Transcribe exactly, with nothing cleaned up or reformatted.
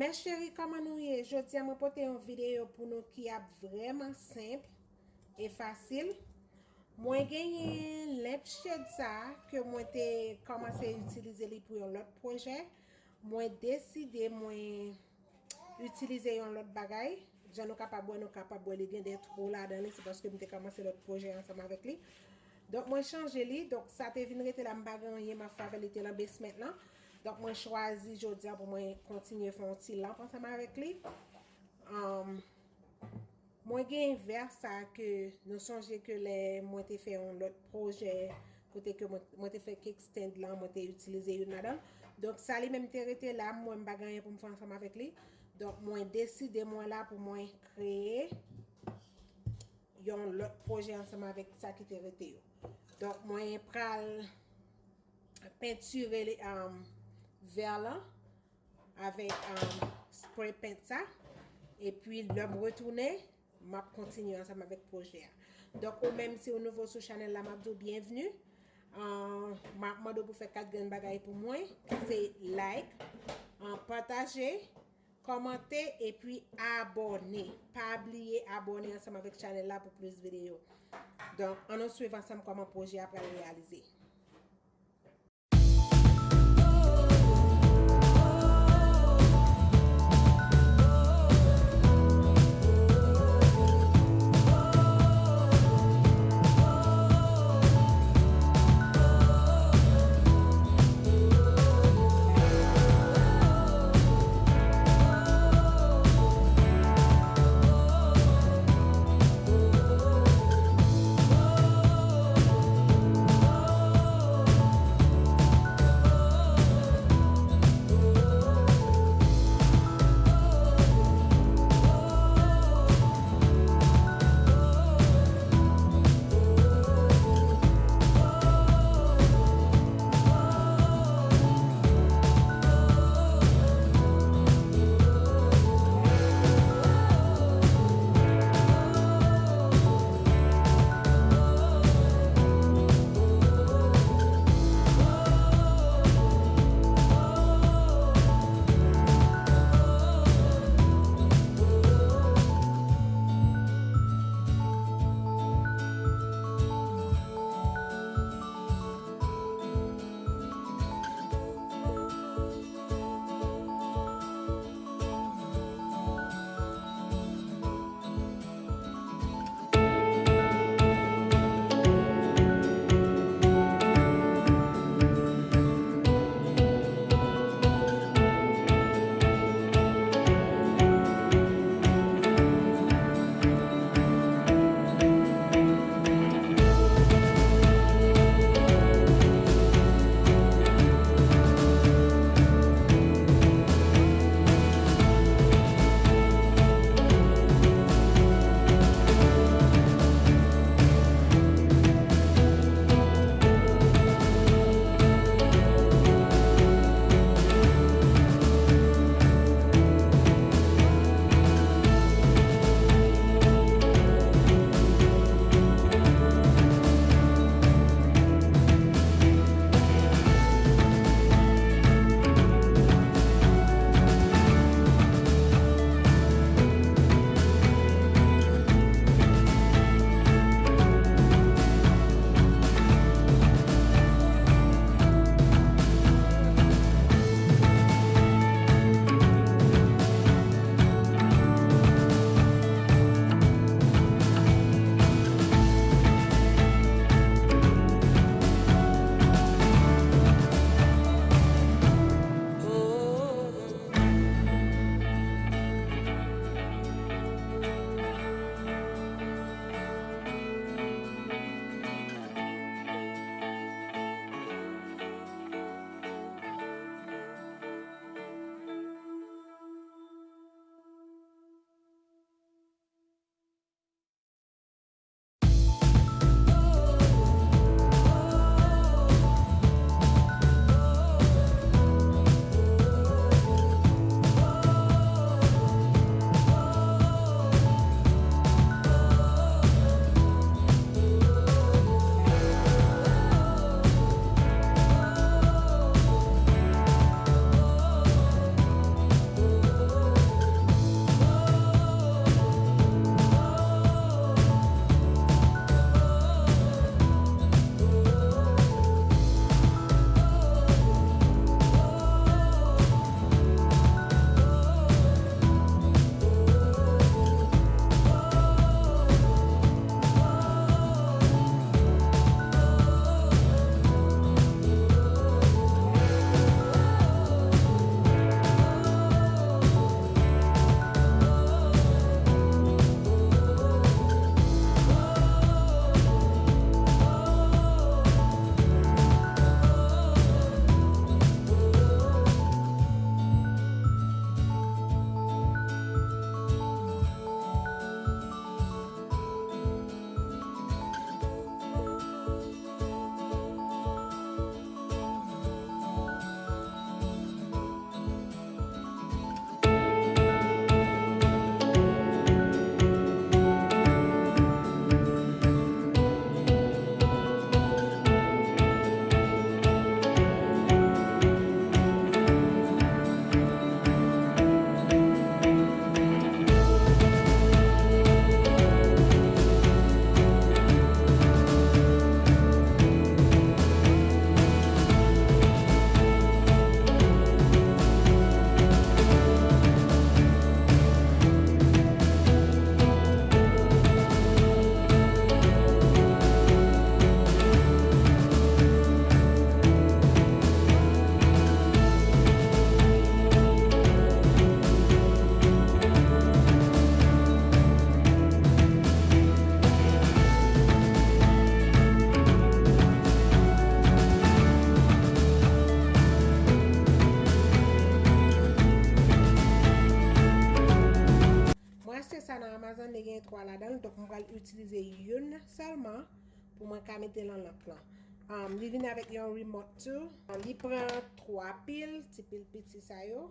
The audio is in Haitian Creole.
Mes chéries, kòman nou ye? Jodi a mwen pote yon videyo pou nou ki ap vrèman senp e fasil. Mwen genyen lampshade sa a ke mwen te kòmanse itilize li pou yon lòt pwojè. Mwen deside mwen itilize yon lòt bagay. Jan nou kapab wè, nou kapab wè li gen de twou ladan li, se paske m te kòmanse lòt pwojè ansanm avèk li. Donk mwen chanje li. Donk sa te vin rete la, m pa gen anyen m ap fè avè li, te nan basement lan. Donk mwen chwazi jodi a pou mwen kontinye fè yon ti lanp ansanm avèk li. Um, mwen gen vè sa ke nou sonje ke lè mwen te fè yon lòt pwojè kote ke mwen, mwen te fè cake stand lan, mwen te itilize youn ladan. Donk sa li menm te rete la, mwen m pa gen anyen pou m fè ansanm avèk li. Donk mwen deside mwen la pou mwen kreye yon lòt pwojè ansanm avèk sa ki te rete yo. Donk mwen pral pentire li, um, vè lan avèk um, spray paint sa. Epi lè m retounen, m ap kontinye ansanm avèk pwojè a. Donk ou menm si ou nouvo sou chanèl la, m ap di w byenvni. Uh, m ap mande w pou fè kat grenn bagay pou mwen. Se like, uh, pataje, kòmante epi abòne. Pa bliye abòne ansanm avèk chanèl la pou plis videyo. Donk ann nou swiv ansanm kòman pwojè a pral reyalize. Sa nan Amazon, li gen twa ladan l, donk mwen pral itilize youn sèlman pou mwen ka mete lan lanp lan. Um, li vin avèk yon remote tou. Li pran twa pil, ti pil piti sa yo.